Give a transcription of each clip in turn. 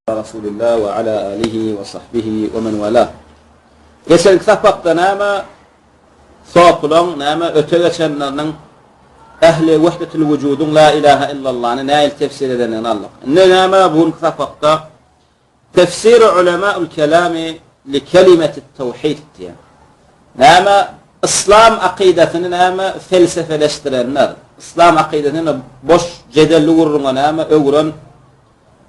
Rasulillah we ala alihi we sahbihi we men wala. Geçenki sapakda näme sopulaň näme öte geçenleriniň ähli wahdetul wujudyň la ilaha illallany nähili tefsir edendigini aldyk. Indi näme bu günki sapakda tefsir ulemaul kelami li kelimetit tawhid diýen. Näme yslam akydasyny näme felsefeleşdirenler, yslam akydasyny boş jedelli gürrüňe näme öwren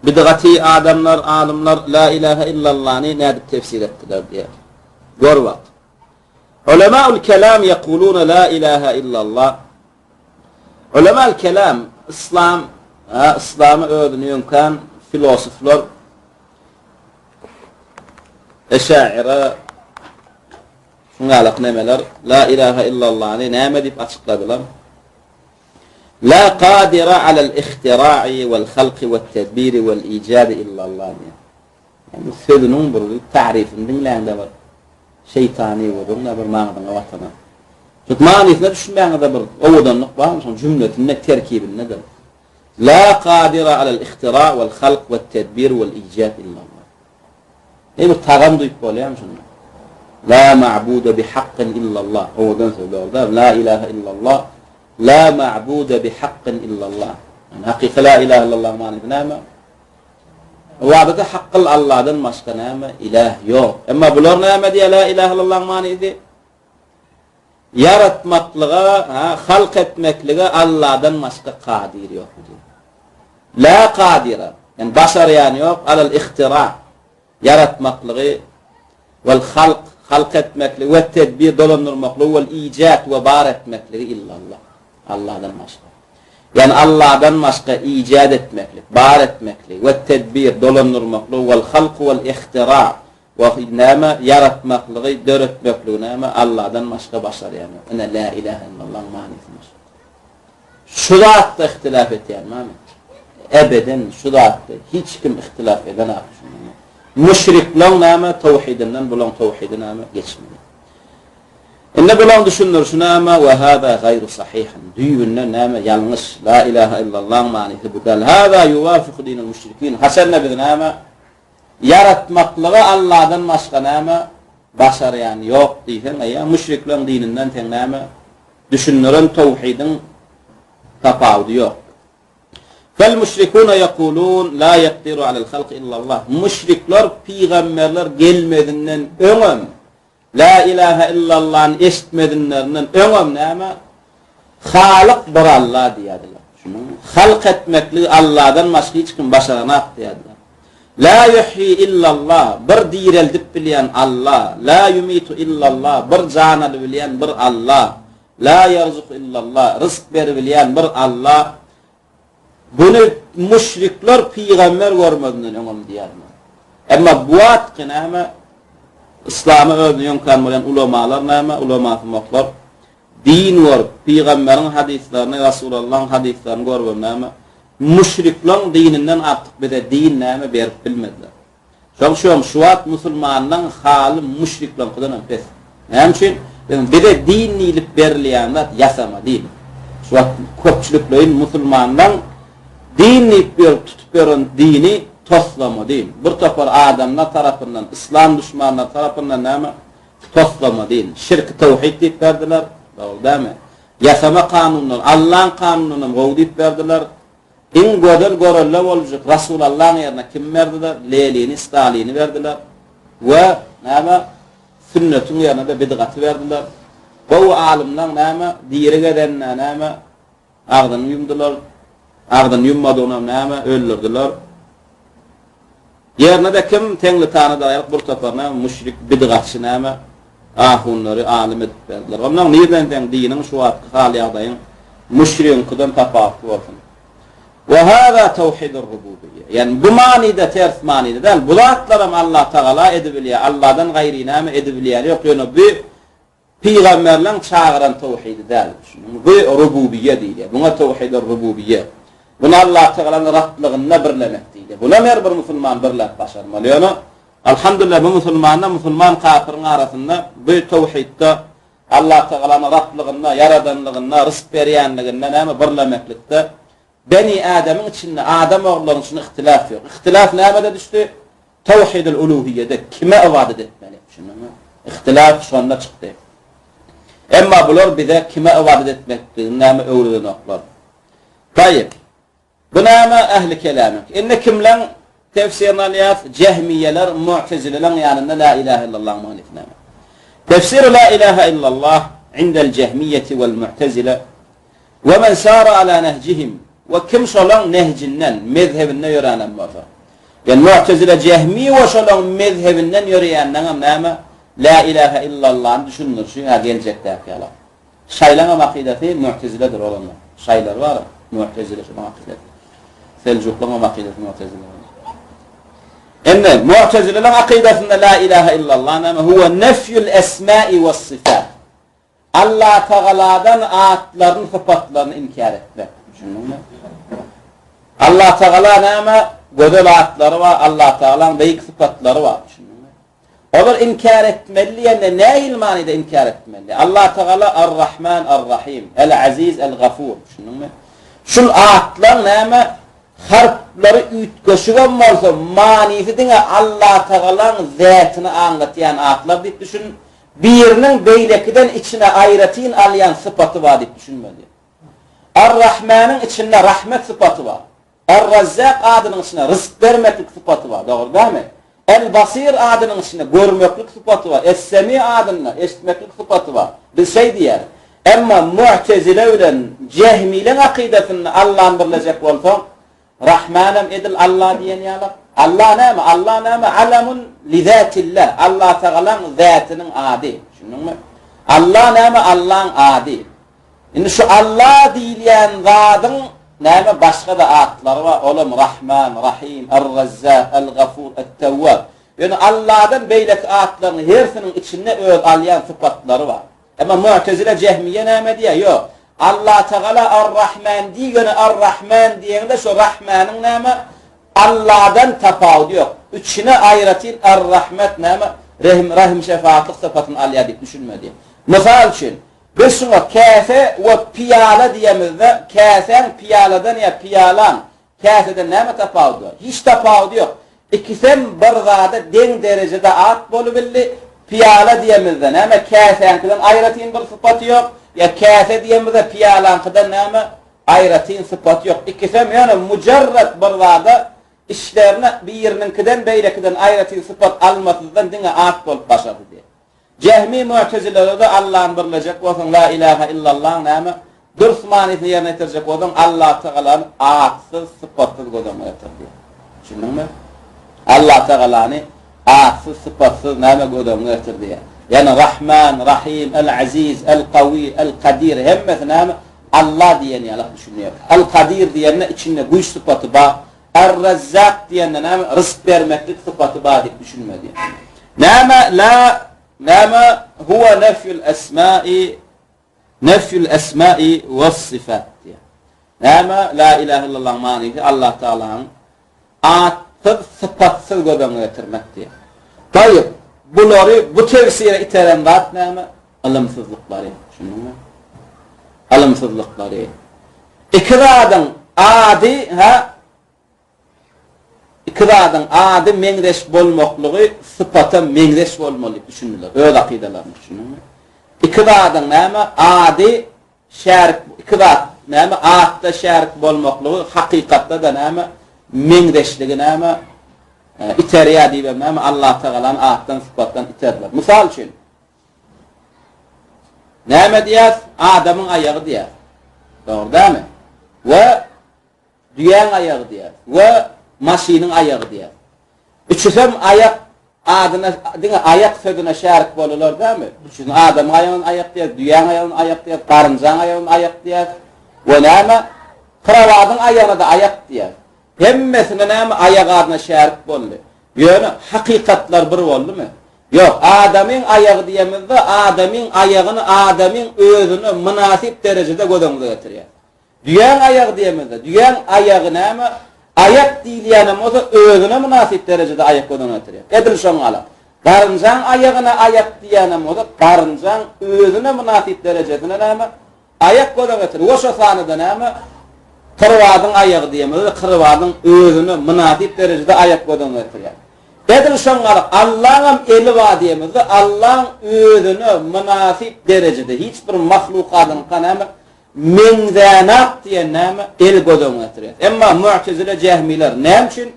Bidgaty adamlar, alymlar La ilahe illallany nädip tefsir etdiler diýýär. Gör bak. Ulemaul kelam ýekuluna la ilahe illallah. Ulemaul kelam yslam, ha, yslamy özüni ýöňkän filosoflar Eşaira şuň ýalak nemeler La ilahe illallany näme diýip açykladylar? La kadira alel ihtira'i vel halki ve tedbiri vel icadi illallah diýýär. Ýagny sözüniň bir taryfyny diňläňde bir şeýtany gürrüň-de bir maňzyňa batana. Şu manysyna düşünmäňizde bir owadanlyk barmy şoň jümlesinde, terkibinde-de. La kadira alel ihtira vel halk ve tedbir vel icad illallah. Eý bir tagam duýup bolýarmy şunda? La ma'bude bi hakkyn illallah. Owadan söz dogry däl. La ilahe illallah. La ma'bude bi hakkyn illallah. Yani hakyky la ilahe illallah manysy näme? Ybadata hakkyl Allahdan başga näme? Ilah ýok. Emma bular näme diýýär la ilahe illallah manysy? Ýaratmaklyga, ha, halk etmeklige Allahdan başga kadyr ýok diýýär. La kadira, ýagny başarýan ýok, alal ihtira, ýaratmaklygy, wal halk, halk etmekligi, we tedbir, dolandyrmaklygy, wal ijat, we bar etmekligi illallah, Allahdan başga. Ýagny Allahdan başga ijat etmeklik, bar etmekligi, we tedbir, dolandyrmaklygy, wal halk, wal ihtira, we näme, ýaratmaklygy, döretmekligi näme, Allahdan başga başarýan ýok. Ine, la ilahe illallahyň manysy şu. Şu zatda ihtilaf etýän barmy? Ebeden şu zatda hiç kim ihtilaf edenak şunda. Müşriklaň näme tawhidinden bulaň tawhidi näme geçmedi. Indi bulaň düşündirişi näme we hada gaýru sahih. Düýbünden näme ýalňyş. La ilaha illallahyň manysy bu däl. Hada yuwafiku dinel müşrikin. Haçanda biz näme ýaratmaklygy Allahdan başga näme başarýan ýok diýseň, eýýäm müşriklaň dininden sen näme Düşündiren towhidiň tapawudy ýok. Fel müşrikune ýekulun la ýekdiru alel halki illallah. Müşrikler pygamberler gelmezinden öňem la ilahe illallany eşitmezinlerinden öňem näme? Halyk bir Alla diýýärdiler. Şunuň halk etmekligi Alladan başga hiç kim başaranak diýýärdiler. La ýuhýi illallah, bir direldip bilýän Alla, la ýumitu illallah, bir jan alybilýän bir Alla, la ýerzuku illallah, ryzk beribilýän bir Alla. Buny müşrikler pygamber görmezinden öňem diýýärler. Emma bu wagtky näme? Yslama özüni ýöňkän bolýan ulamalar näme? Ulamasumaklar Din görüp, pygamberiň hadyslaryny, Rasulallahyň hadyslaryny görübem näme, müşriklaň dininden artyk bize din näme berip bilmediler. Şoň üçinem şu wagt musulmanlaň haly müşriklaňkydanam pes. Näme üçin? Bize din diýlip berilýän zat ýasama din. Şu wagt köpçülikleýin musulmanlaň din diýip ýörüp tutup ýören dini toslama din. Bir topar adamlar tarapyndan, yslam duşmanlary tarapyndan näme Toslama din. Şirki towhid diýip berdiler. Dogry dälmi? Ýasama kanundan, Allaň kanunyndan gowy diýip berdiler. Iň gözel görelde boljak Rasulallaň ýerine kimi berdiler? Lenini, Stalini berdiler. We näme? Sünnetiň ýerine-de bidgaty berdiler. Gowy alymlaň näme? Diri gezende näme? Agzyny ýumdular. Agzyny ýummadygynam näme, öldürdiler. Ýerine-de kim, Teňlitana daýalyk bir topar näme, müşrik, bidgatçy näme, ahunlary alym edip berdiler. Onnoň nirden seň diniň şu wagtky hal-ýagdaýyň müşrigiňkiden tapawutly bolsun. Wa hada tawhidur rububiyye. Ýagny bu manyda ters manyda däl. Bu zatlaram Allah Tagala edibilýär. Allahdan gaýry näme edibilýäni ýok. Ýöne bu Pygamberleň çagyran towhidi däl. Düşündiňmi? Bu rububiýe diýilýär. Muňa towhid-ur rububiýe. Muny Allatagalanyň Rablygynda birlemek diýilýär. Bunam her bir musulman birläp başarmaly. Ýöne, alhamdulillah, bu musulmanda musulman kapyryň arasynda bu towhidde Allatagalanyň Rablygynda, ýaradanlygynda, rysk berýänliginde näme birlemeklikde. Beni Ademiň içinde, adam ogullaryň içinde ihtilaf ýok. Ihtilaf nämede düşdi? Tawhidul uluhiýede kime ybadat etmeli? Düşündiňmi? Ihtilaf şonda çykdy. Emma bular bize kime ybadat etmekligini näme öwredenoklar. Taýyp. Bu näme ähli kelamyň? Indi kimleň tefsirini alýas? Jehmiýeler, mu'tezileleň ýanynda la ilahe illallahyň manysy näme? Tefsir la ilahe illallah indel jehmiýeti wal mu'tezile we men sara ala nehjihim we kim şolaň nehjinden, mezhebinde ýöränem bolsa. Ýani mu'tezile jehmi we şolaň mezhebinden ýöreýänleňem näme? La ilahe illallahny düşündirişi hä geljekdäki ýaly. Şaýlaňam akydasy mu'teziledir olanlar. Şaýlar bar, mu'tezile şonuň akydasy. Seljuklaňam akydasy mu'tezile. Indi mu'tezileleriň akydasynda la ilaha illallah näme? Huwa nefyul esma'i was sifat. Allah Tagaladan atlaryny, sypatlaryny inkär etmek. Düşündiňmi? Allah Tagala näme? Gözel atlary bar, Allah Tagalaň beýik sypatlary bar. Düşündiňmi? Olar inkär etmeli diýende nähili manyda inkär etmeli? Allatagala Ar-Rahman Ar-Rahim, El-Aziz El-Gafur, düşündiňmi? Şul atlaň näme harplary üýtgeşigem bolsa manysy diňe Allatagalaň zätini aňlatýan atlar diýip düşün, biriniň beýlekiden içine aýratyn alýan sypaty bar diýip düşünmeli. Ar-Rahmanyň içinde rahmet sypaty bar. Er-Rezzak adynyň içinde ryzk bermeklik sypaty bar, dogry dälmi? El-Basir adynyň içinde görmeklik sypaty bar, Es-Semi adynda eşitmeklik sypaty bar. Biz şeý diýýäris. Emma Mu'tezile bilen Jehmileň akydasynda Allany birlejek bolsaň, Rahmanam edil Alla diýen ýaly. Alla näme? Alla näme? Alamun li zatillah. Allatagalaň zatynyň ady. Düşündiňmi? Alla näme? Allaň ady. Indi şu Alla diýilýän zadyň näme başga-da atlary bar, olam Rahman, Rahym, Er-Rezzak, El-Gafur, Et-Tewwab. Ýöne Alladan beýleki atlaryň hersiniň içinde öz alýan sypatlary bar. Emma Mu'tezile, Jehmiýe näme diýýär? Ýok. Allatagala Er-Rahman diý, ýöne Er-Rahman diýeňde şu Rahmanyň näme Alladan tapawudy ýok. Üçüne aýratyn Er-Rahmet näme Rehim, Rahim-şefagatlyk sypatyny alýar diýip düşünme diýýär. Mysal üçin, Biz şuňa käse we pyýala diýemizde, käsäň pyýaladan ýa pyýalaň käseden näme tapawudy bar? Hiç tapawudy ýok. Ikisem bir zada deň derejede at bolubildi. Pyýala diýemizde näme käsäňkiden aýratyn bir sypaty ýok, ýa käse diýemizde pyýalaňkydan näme aýratyn sypaty ýok. Ikisem ýöne mujarrat bir zada içlerine biriniňkiden beýlekiden aýratyn sypat almasyzdan diňe at bolup başardy diýýär. Jehmi mu'tezilelerde Allany birlejek bolsaň la ilaha illallaň näme dürs manysyny ýerine ýetirjek bolsaň Allatagalany atsyz sypatsyz göz öňüne getir diýýär. Düşündiňmi? Allatagalany atsyz sypatsyz näme göz öňüne getir diýýär. Ýagny Rahman, Rahim, El-Aziz, El-Kawi, El-Kadir hemmesi näme Alla diýen ýaly düşünýär. El-Kadir diýende içinde güýç sypaty bar. Er-Rezzak diýende näme? Ryzk bermeklik sypaty bar diýip düşünme diýýär. Näme la näme huwa nefýul esma'i nefýul esma'i was-sifat diýýär. Näme la ilahe illallahyň manysy Allah Taalanyň atsyz, sypatsyz göz öňüne getirmek diýýär. Taýyp, bulary bu tefsire iteren zat näme? Ylymsyzlyklary. Düşündiňmi? Ylymsyzlyklary. Iki zadyň ady, hä? Iki zadyň ady meňzeş bolmaklygy sypata meňzeş bolmaly diýip düşündiler. Öz akydalaryny düşündiňmi? Iki zadyň näme? Ady şärik, iki zat näme? Atda şärik bolmaklygy hakykatda-da näme? Meňzeşligi näme? Iterýär diýibem näme? Allatagalany atdan, sypatdan iterdiler. Mysal üçin, Näme diýýäs? Adamyň aýagy diýýäs. Dogry dälmi? We düýäň aýagy diýýäs. We maşynyň aýagy diýýäs. Üçüsem aýak adyna diňe aýak sözüne şärik boldular dälmi? Üçüsini adamyň aýagyny aýak diýýäs, düýäň aýagyny aýak diýýäs, garynjaň aýagyny aýak diýýäs. We näme? Krowadyň aýagyna-da aýak diýýäs. Hemmesine näme aýak adyna şärik boldy. Ýöne hakykatlar bir boldumy? Ýok, adamyň aýagy diýemizde, adamyň aýagyny adamyň özüne mynasyp derejede göz öňüňize getirýär. Düýäň aýagy diýemizde, düýäň aýagy näme? Aýak diýilýänem bolsa özüne mynasyp derejede aýak göz öňüne getirýär. Edil şoň ýaly. Garynjaň aýagyna aýak diýýänem bolsa, garynjaň özüne mynasyp derejesine näme? Aýak göz öňüne getir. We şo sanyda näme? Kyrwadyň aýagy diýemizde kyrwadyň özüne mynasyp derejede aýak göz öňüne getirýär. Edil şoň ýaly Allaňam eli bar diýemizde Allaň özüne mynasyp derejede hiç bir mahlukadyňka näme meňzänak diýen näme el göz öňüne getirýär. Emma mu'tezile jehmiler näme üçin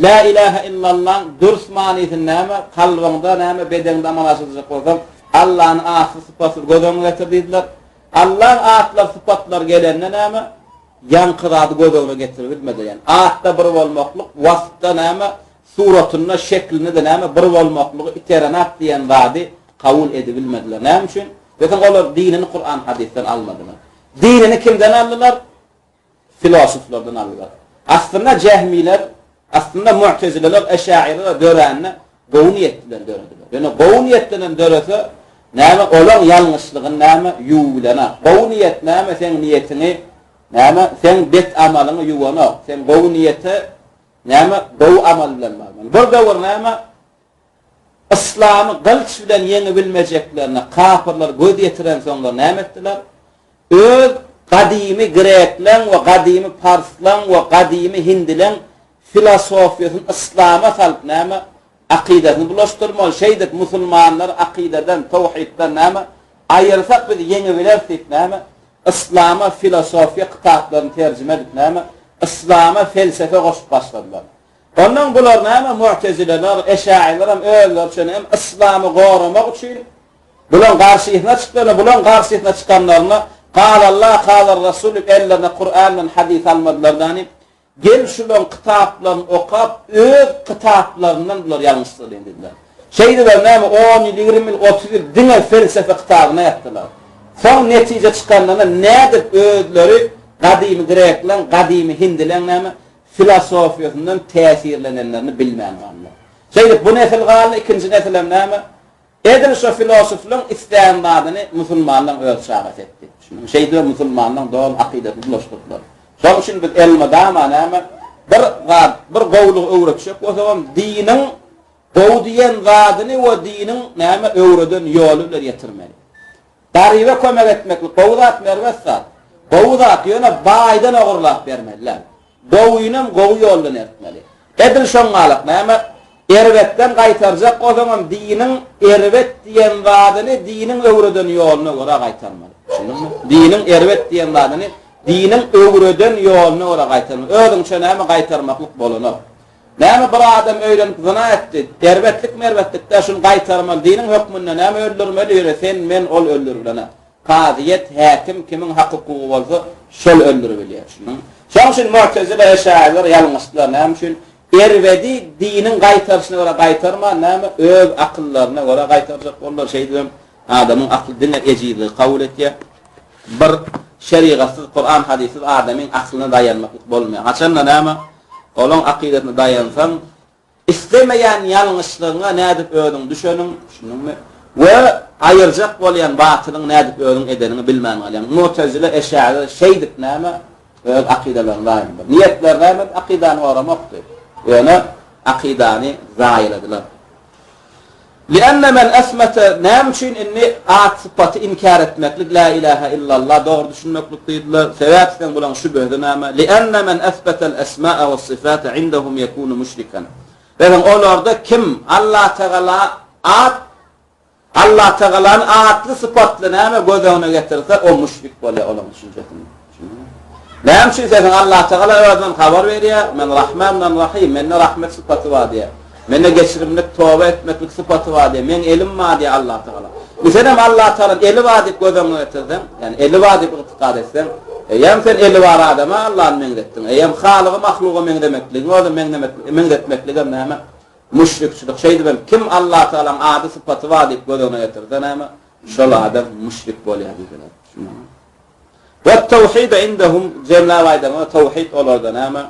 Lä ilähe illallaň dürs manysyny näme, kalbyňda näme bedeňde amala aşyrjak bolsaň, Allanyň atly sypatly göz öňüňe getir diýdiler. Allaň atlary sypatlary gelende näme, ýaňky zady göz öňüne getiribilmediler. Ýagny atda bir bolmaklyk, waspda näme, suratynda, şeklinde-de näme bir bolmaklygy iterenak diýen zady kabul edibilmediler. Näme üçin? Diýseň olar dinini Kuran hadysdan almadylar. Dinini kimden aldylar? Filosoflardan aldylar. Aslynda jehmiler, aslynda mu'tezileler, eşairler dörände gowy niýet bilen dörediler. Ýöne gowy niýet bilen dörese, näme olaň ýalňyşlygyny näme ýuwubilenok. Gowy niýet näme seň niýetiňi näme seň bet amalyňy ýuwanok. Sen gowy niýete näme gowy amal bilen barmaly. Bir döwür näme Yslamy gylyç bilen ýeňibilmejeklerine kapyrlar göz ýetirensoňlar näme etdiler? Öz gadymy grekleň we gadymy parslaň we gadymy hindileň filosofiýasyny yslama salyp näme akydasyny bulaşdyrmaly, şeýdip musulmanlary akydadan, towhidden näme aýyrsak biz ýeňibileris diýip näme yslama filosofiýa kitaplaryny terjime edip näme yslama felsefe goşup başladylar. Ondan bular näme mu'tezileler, eşairler hem özleriçe hem yslamy goramak üçin bulaň garşysyna çykdylar, bulaň garşysyna çykanlaryna Galallah, galar Rasul diýip ellerine Kur'an bilen hadys almadylar dani. Gel şulaň kitaplaryny okap, öz kitaplaryndan bular ýalňyşdyryň diýdiler. Şeýdibem näme 10 ýyl, 20 ýyl, 30 ýyl diňe felsefe kitabyna ýatdylar. Soň netije çykanlarynda nädip özleri gadymy grekleň, gadymy hindileň näme filosofiýasyndan täsirlenenlerini bilmän galdylar. Şeýdip bu nesil galdy, ikinji nesilem näme? Edil şo filosoflaryň islän zadyny musulmanlaryň öz çagasy etdi. Düşündiňmi? Şeýdibem musulmanlaryň doly akydasyny bulaşdyrdylar. Şonuň üçin biz elmydama näme? Bir zat, bir gowulygy öwretjek bolsagam, diniň gowy diýen zadyny we diniň näme öwreden ýoly bilen ýetirmeli. Garyba kömek etmeklik gowy zatmy, erbet zat? Gowy zat, ýöne baýdan ogurlap bermeli däl. Gowynam gowy ýoldan ertmeli. Edil şoňňalak näme, erbetden gaýtarjak bolsaňam diniň erbet diýen zadyny diniň öwreden ýoluna görä gaýtarmaly. Düşündiňmi? Diniň erbet diýen zadyny diniň öwreden ýoluna görä gaýtarmaly. Özüňçe näme gaýtarmaklyk bolanok. Näme bir adam öýlenip zyna etdi, erbetlikmi erbetlik däl, şuny gaýtarmaly, diniň hökmünde näme öldürmeli, ýöne sen, men, ol öldürilene. Kazyýet, häkim kimiň hak-hukugy bolsa, şol öldüribilýär. Düşündiňmi? Şonuň üçin mu'tezile, eşairler ýalňyşdylar. Näme üçin? Erbedi diniň gaýtaryşyna görä gaýtarman, näme, öz akyllaryna görä gaýtarjak boldular. Şeýdibem adamyň akly diňe ejizligi kabul etýär. Bir şerigatsyz, Kuran, hadyssyz adamyň aklyna daýanmaklyk bolmaýar. Haçanda näme, olaň akydasyna daýansaň, islemeýän ýalňyşlygyňa nädip özüň düşeniň, düşündiňmi? We aýyrjak bolýan batylyňy nädip özüň edeniňi bilmän galýaň. Mu'tezile, eşaire şeýdip näme, öz akydalaryny zaýaladylar. Niýetleri nämedi? Akydany goramakdy. Ýöne akydany zaýaladylar. Li'enne men esmete, näme üçin indi at sypaty inkär etmeklik la ilahe illallah dogry düşünmeklik diýdiler. Sebäp diýseň bulaň şübhesi näme? Li'enne men esbetel esma'a we syfate indehum yekunu müşriken. Diýseň olarda kim Allatagala at Allatagalany atly sypatly näme göz öňüne getirse o müşrik bolýar olaň düşünjesinde. Näme üçin diýseň Allatagala özünden habar berýär, Men Rahman, men Rahym, mende rahmet sypaty bar diýýär. Mende geçirimlik, toba etmeklik sypaty bar diýýär. Meň elim bar diýýär Allatagala. Indi senem Allatagalaň eli bar diýip göz öňüne getirseň, ýagny eli bar diýip ygtykad etseň, eýýäm sen eli bar adama Allany meňzetdiň. Eýýäm Halygy mahluga meňzemekligiň özi meňzetmekligem näme? Müşrikçilik. Şeýdibem kim Allatagalaň ady sypaty bar diýip göz öňüne getirse näme? Şol adam müşrik bolýar diýdiler. Düşündiňmi? We tawhid indehum jemläp aýdanyňda tawhid olarda näme?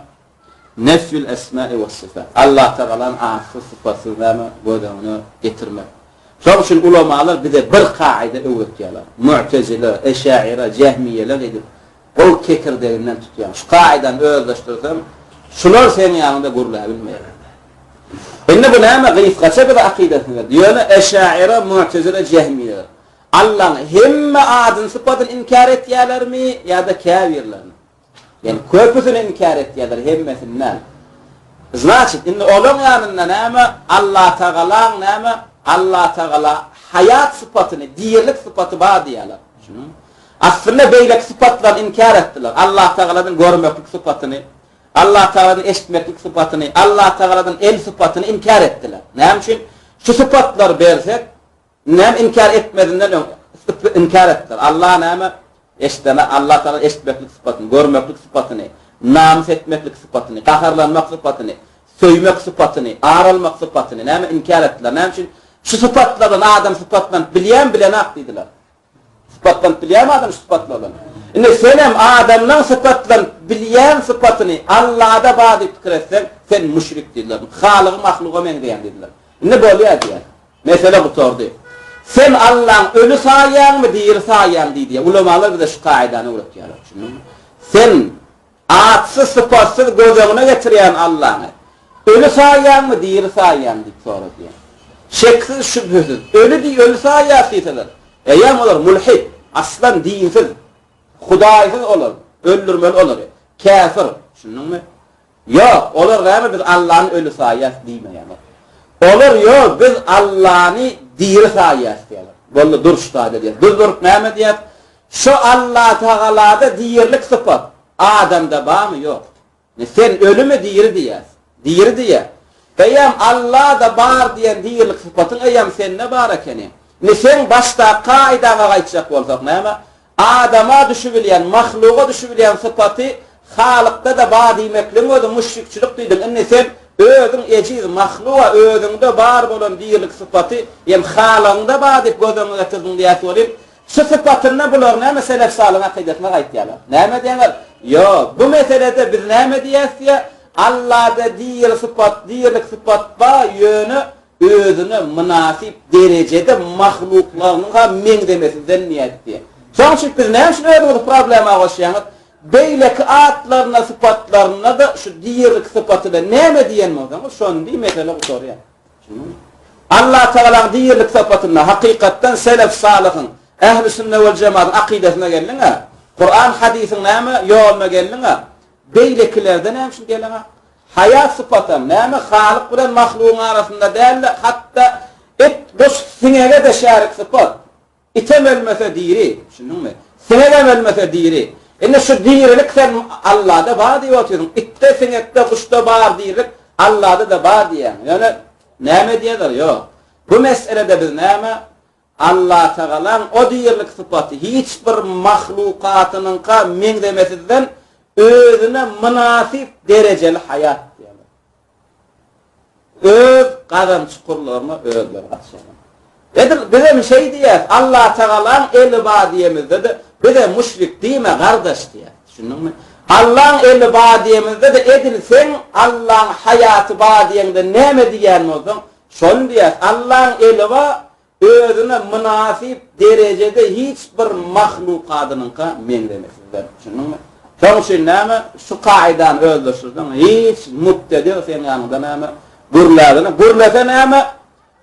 Nefýül esma'i we syfat. Allah Tagalany atsyz sypatsyz näme göz öňüne getirmek. Şonuň üçin ulamalar bize bir kaida öwretýärler. Mu'tezile, eşaira, jehmiýeler edip gol kekirdeginden tutýan. Şu kaidany özleşdirseň, şular seň ýanyňda gürläbilmeýär. Indi bu näme gysgaça bize akydasyny berdi. Ýöne eşaira, mu'tezile, jehmiýeler Allaň hemme adyny sypadyny inkär etýälermi ýa-da käbirlerini? Ýani köpüsini inkär etýärler, hemmesini däl. Znaçit, indi olaň ýanynda näme, Allatagalaň näme, Allatagala haýat sypatyny, dirilik sypaty bar diýýärler. Düşündiňmi? Aslynda beýleki sypatlaryny inkär etdiler. Allatagaladan görmeklik sypatyny, Allatagaladan eşitmeklik sypatyny, Allatagaladan el sypatyny inkär etdiler. Näme üçin? Şu sypatlary bersek, Näme inkär etmezinden öň inkär etdiler. Allah näme? Eşidene Allah Tagala eşitmeklik sypatyny, görmeklik sypatyny, namys etmeklik sypatyny, gaharlanmak sypatyny, söýmek sypatyny, ar almak sypatyny näme inkär etdiler. Näme üçin? Şu sypatlardan adam sypatlanyp bilýän bilenak diýdiler. Sypatlanyp bilýärmi adam şu sypatlardan? Indi senem adamlaň sypatlanyp bilýän sypatyny Allada bar diýip pikir etseň, sen müşrik diýdiler. Halygy mahluga meňzeýäň diýdiler. Indi bolýar diýýär. Mesele gutardy. Sen Allaň öli saýýaňmy, diri saýýaň diýdi. Ulamalar bize şu kaidany öwretýärler. Düşündiňmi? Sen atsyz, sypatsyz göz öňüne getirýän Allaňy öli saýýaňmy, diri saýýaň diýip sorady. Şeksiz, şübhesiz, öli diý, öli saýýas diýseler, eýýäm olar mulhid, aslan dinsiz, hudaýsyz olar, öldürmeli olary, käfir. Düşündiňmi? Ýok, olar näme biz Allany öli saýýas diýmeýärler. Olar ýok, biz Allany diri saýýas diýýärler. Boldy, dur şu taýda diýýär. Biz durup näme diýýäs? Şu Allatagalada dirilik sypat adamda barmy? Ýok. Sen ölümi diri diýýäs. Diri diýýär. Eýýäm Allada bar diýen dirilik sypatyň eýýäm sende bar ekeni. Indi seň başdaky kaýdaňa gaýtjak bolsak näme? Adama düşübilýän, mahluga düşübilýän sypaty Halykda-da bar diýmekligiň özi müşrikçilik diýdiň. Indi sen özüň ejiz mahluga özüňde bar bolan dirilik sypaty hem Halygyňda bar diýip göz öňüňe getirdiň diýýäs welin, şu sypatynda bular näme selef-salyň akydasyna gaýtýarlar. Näme diýýärler? Ýok, bu meselede biz näme diýýäs diýýär, Allada diri sypat, dirilik sypat bar, ýöne özüne mynasyp derejede mahluklarynyňka meňzemesinden diýýär diýýär. Şonuň üçin biz näme üçin özüňizi problema goşýaňyz? Beýleki atlaryna, sypatlaryna-da şu dirilik sypaty bilen näme diýen bolsaňyz, şony diý, mesele gutarýar. Düşündiňmi? Allatagalaň dirilik sypatynda hakykatdan selef-salyhyň, ähli-sünne wel-jematyň akydasyna geldiň-ä, Kuran, hadysyň näme ýoluna geldiň-ä, beýlekilerde näme üçin geleňok? Haýat sypatam, näme, Halyk bilen mahlugyň arasynda däl-de, hatda it, guş, siňege-de şärik sypat. Item ölmese diri, düşündiňmi? Siňegem ölmese diri. Indi şu dirilik sen Allada bar diýip otyrsyň. Itde, siňekde, guşda bar dirilik, Allada-da bar diýýäň. Ýöne näme diýerler? Ýok. Bu meselede biz näme? Allatagalaň o dirilik sypaty hiç bir mahlukatynyňka meňzemesizden özüne mynasyp derejeli haýat diýýärler. Öz gazan çukurlaryna özleri gaçýarlar. Edil bizem şeý diýýäs, Allatagalaň eli bar diýemizde-de, bize müşrik diýme gardaş diýýäs. Düşündiňmi? Allaň eli bar diýemizde-de edil seň Allaň haýaty bar diýeňde näme diýýän bolsaň, Şony diýýäs, Allaň eli bar, özüne mynasyp derejede hiç bir mahlukadynyňka meňzemesizdir. Düşündiňmi? Şonuň üçin näme, şu kaidany özleşdirseň, hiç mubtedig seň ýanyňda näme, gürläbine, gürlese näme,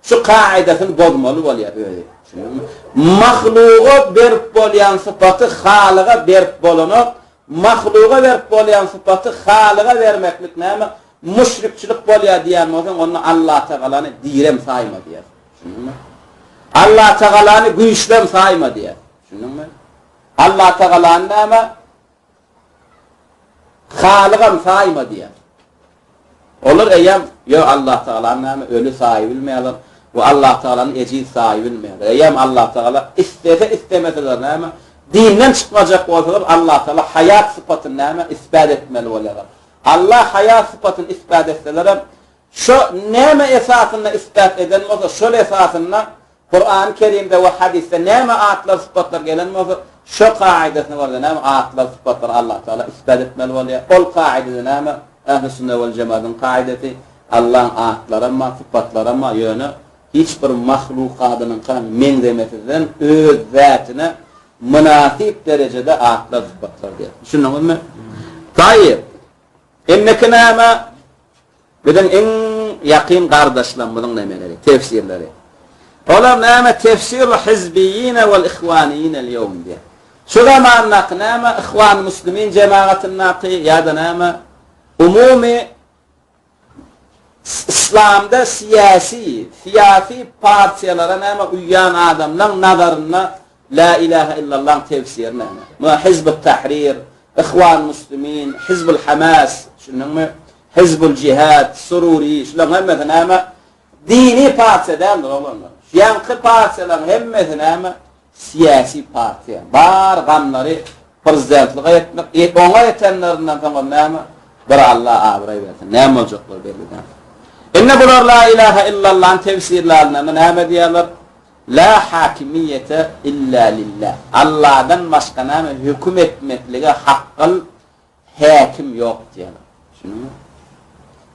şu kaidasyny bozmaly bolýar özi. Düşündiňmi? Mahluga berip bolýan sypaty Halyga berip bolanok, Mahluga berip bolýan sypaty Halyga bermeklik näme, Müşrikçilik bolýar diýýän bolsaň, onda Allatagalany direm saýma diýýär. Düşündiňmi? Allatagalany güýçlem saýma diýýär. Düşündiňmi? Allatagalany näme? Halygam saýma diýýär. Olar eýýäm, ýo Allatagalany näme öli saýybilmeýärler we Allatagalany ejiz saýybilmeýärler. Eýýäm Allatagala islese islemeseler näme? Dinden çykmajak bolsalar Allatagala haýat sypatyny näme isbat etmeli bolýarlar. Allah haýa sypatyny isbat etselerem, şo näme esasynda isbat eden bolsa, şol esasynda Kurany Kerimde we hadysda näme atlar, sypatlar gelen bolsa, şo kaidasyna görä näme atlar, sypatlar Allah Tagala isbat etmeli bolýar. Ol kaidada näme? Ähli sünne wel jemadyň kaidasy, Allaň atlaram bar, sypatlaram bar, ýöne hiç bir mahlukadynyňka meňzemesizden öz zätine mynasyp derejede atlar sypatlar diýýär. Düşündiňizmi? Taýyp. Indiki näme? Biziň iň ýakyn gardaşlarymyzyň nemeleri, tefsirleri. Olar näme? Tefsirul hizbiýine wal ihwaniýine al-ýewm diýýär. Şu zamandaky näme Ihwan Müslimin jemagatyndaky ýa-da näme umumy Yslamda syýasy, syýasy partiýalara näme uýýan adamlaň nazarynda La ilahe illallaň tefsiri näme? Muňa Hizbut Tahrir, Ihwan Müslimin, Hizbul Hamas, düşündiňmi? Hizbul Jihad, Sururi, şularyň hemmesi näme? Dini partiýa däldir oglanlar. Şu ýaňky partiýalaryň hemmesi näme? Syýasy partiýa. Bar gamlary prezidentlige ýetmek, oňa ýetenlerinden soňam näme? Bir Alla abraý bersin. Näme boljaklary belli däl. Indi bular La ilahe illallanyň tefsirli alynanda näme diýýärler? La hakimiýete illa lillah. Alladan başga näme höküm etmeklige hakgyl Häkim ýok diýýärler. Düşündiňmi?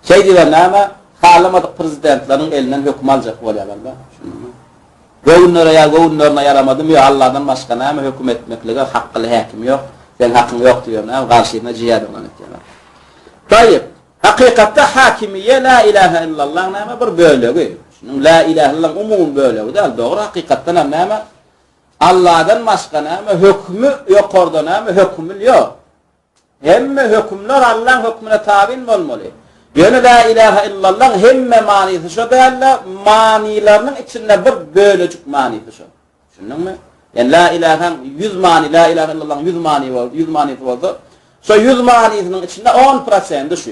Şeý diýibem näme, halamadyk prezidentleriň elinden höküm aljak bolýarlar-da. Düşündiňmi? Göwünlere ýa göwünlerine ýaramadymy, ýa Alladan başga näme höküm etmeklige hakgyly häkim ýok, seň hakyň ýok diýibem näme, garşysyna jihad yglan etýärler. Taýyp, hakykatda hakimiýe la ilahe illallah näme bir bölegi. Şunuň la ilahe illallah umumy bölegi däl, dogry hakykatdan hem näme Alladan başga näme hökümi ýokarda näme hökümil ýok. Hemme hökümler Allaň hökmüne tabyn bolmaly. Ýöne la ilahe illallaň hemme manysy şo dälde, manylarynyň içinde bir bölejik manysy şo. Düşündiňmi? Ýani la ilahaň 100 many, la ilahe illallaň 100 many bolsa, 100 manysy bolsa, şo 100 manysynyň içinde 10 prosendi şu.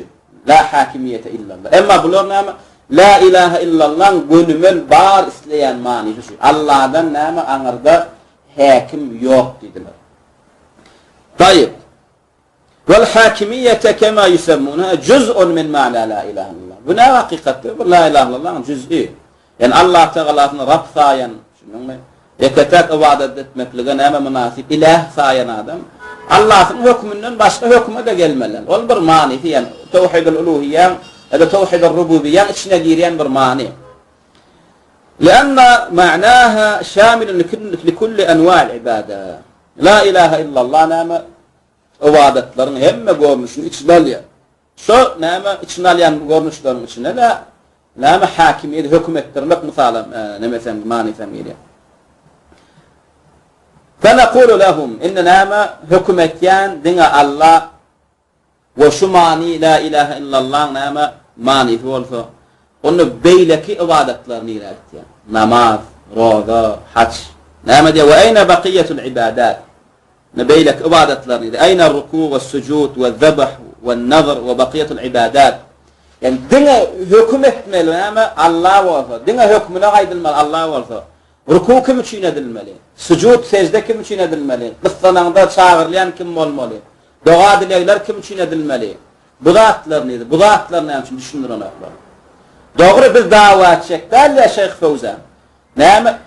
La hakimiýete illallah. Emma bular näme? La ilahe illallaň gönümel bar isleýän manysy şu. Alladan näme aňyrda häkim ýok diýdiler. Taýyp. Wal hakimiýete kema ýusemmuna juz'un min ma'na la ilahe illallah. Bu näme hakykatda? Bu la ilahe illallaň juz'i. Ýani Allah Tagalasyny Rab saýan, düşündiňmi? Ýeke-täk ybadat etmeklige näme mynasyp iläh saýan adam Allahyň höküminden başga höküme-de gelmeli. Ol bir manysy, ýani tewhidul uluhiýýäň ýa-da tewhidul rububiýýäň içine girýän bir many. Lianna ma'naha şamilun likulli enwa'il ibada. La ilaha illallah näme? Ybadatlaryň hemme görnüşini içine alýar. Şo näme içine alýan görnüşleriň içine-de näme häkimiýeti höküm etdirmek mysalam nemesem manysam girýär. Fenekulu lehum indi näme höküm etýän diňe Alla we şu many la ilahe illallaň näme manysy bolsa onda beýleki ybadatlar nirä gitýär? Namaz, roza, haç. Näme diýýär? We eýne bakiýetul ibadat. Ne beýleki ybadatlar nirde? Eýne ruku we sujud we zebh we nazr we bakiýetul ibadat. Ýani diňe höküm etmeli näme? Allah bolsa, diňe hökmüne gaýdylmaly Allah bolsa. Ruku kim üçin edilmeli? Sujud, sejde kim üçin edilmeli? Gyssanaňda çagyrylýan kim bolmaly? Doga-dilegler kim üçin edilmeli? Bu zatlar nirde? Bu zatlar näme üçin düşündirenoklar? Dogry biz dawa etjek däl ýa Şeýh Fowzan. Näme?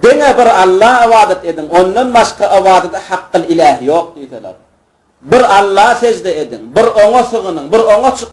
Diňe bir Alla ybadat ediň, ondan başga ybadata hakgyl iläh ýok diýseler. Bir Alla sežde ediň, bir Oňa sygynyň, bir Oňa çykyň.